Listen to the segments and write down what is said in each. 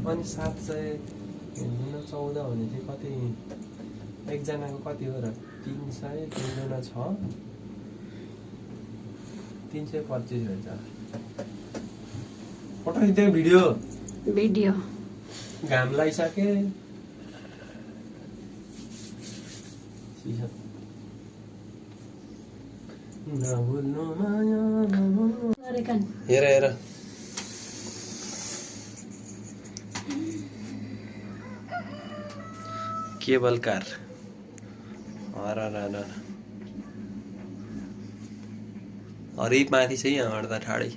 अनि 700 हिँड्नु 14 भने चाहिँ कति एकजनाको कति हो र 300 3 जना 6 325 हुन्छ पठाइदियो भिडियो घाम लागिसके हेर केबल कार हरिप माथि चाहिँ यहाँबाट त ठाडै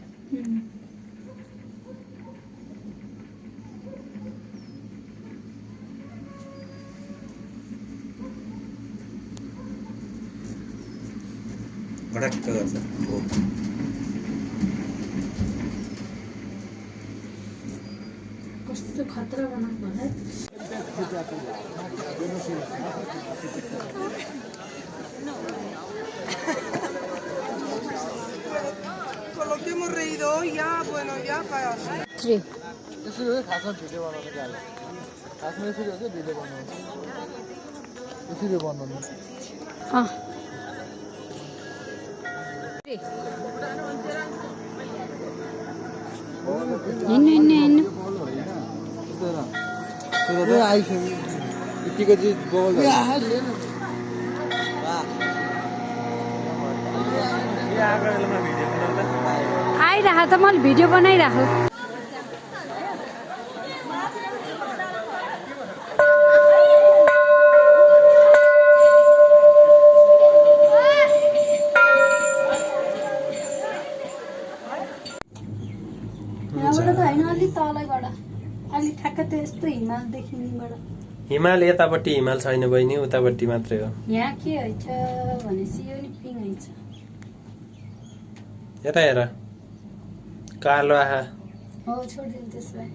भडक्क गर्छ कस्तो खतरा बनाएको होला Con lo que hemos reído hoy ya, bueno, ya para... त्यसरी हो खासमा भिडियो बनाउनु गाह्रो खासमा यसरी हो कि भिडियो बनाउनु यसरी बनाउनु यतिको चिज बगल आइरह त मैले भिडियो बनाइराखु हिमाल यतापट्टि हिमाल छैन बहिनी उतापट्टि मात्रै हो यहाँ के हैछ भनेसी यो नि पिङ हैछ यता हेर कालो आहा हो छोड्दिन त्यसलाई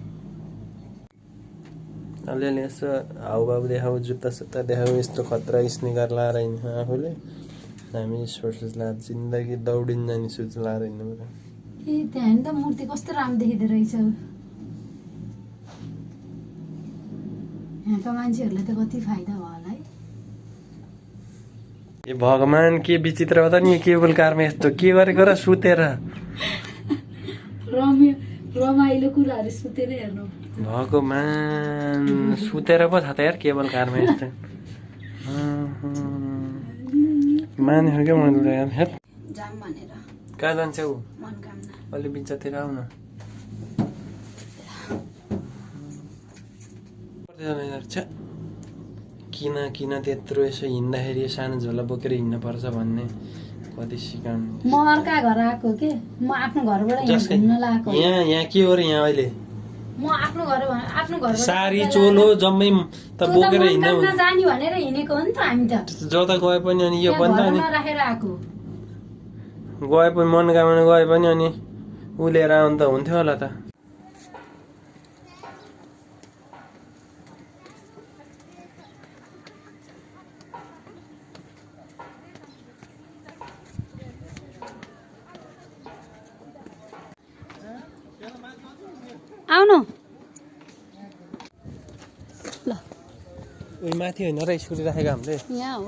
अलिअलि यसो हाउभाउ देखाऊ जुत्ता सुत्ता देखाऊ यस्तो खतरा स्निकर लाएर हिँड्नु आफूले हामी स्पोर्ट्स सुज लाएर जिन्दगी दौडिन जाने सुज लाएर हिँड्नु पर्यो ए त्यहाँ नि त मूर्ति कस्तो राम्रो देखिँदो रहेछ यहाँका मान्छेहरूलाई त कति फाइदा भयो होला है ए भगवान के विचित्र हो त नि केबल कारमा यस्तो के गरेको र सुतेर रमाइलो कुराहरू सुतेर हेर्नु भगवान सुतेर पो छ त यार केबल कारमा यस्तो मानेर क्या मैले यार हेट जाम भनेर कहाँ जान्छौ मनकामना अलि बिचतिर आऊ न किन त्यत्रो यसो हिँड्दाखेरि सानो झोला बोकेर हिँड्नु पर्छ भन्ने कति सिकाउनु म अर्का घर आएको के म आफ्नो घरबाट हिँड्न लागेको यहाँ के हो र यहाँ अहिले म आफ्नो घर सारी चोलो जम्मै त बोकेर हिँड्नु जानी भनेर हिँडेको हो नि त हामी त जता गए पनि अनि यो पनि त अनि राखेर आएको गए पनि मनोकामना गए पनि अनि उ लिएर आउनु त हुन्थ्यो होला त आउनु ल उही माथि होइन र स्कुटी राखेको हामीले यहाँ हो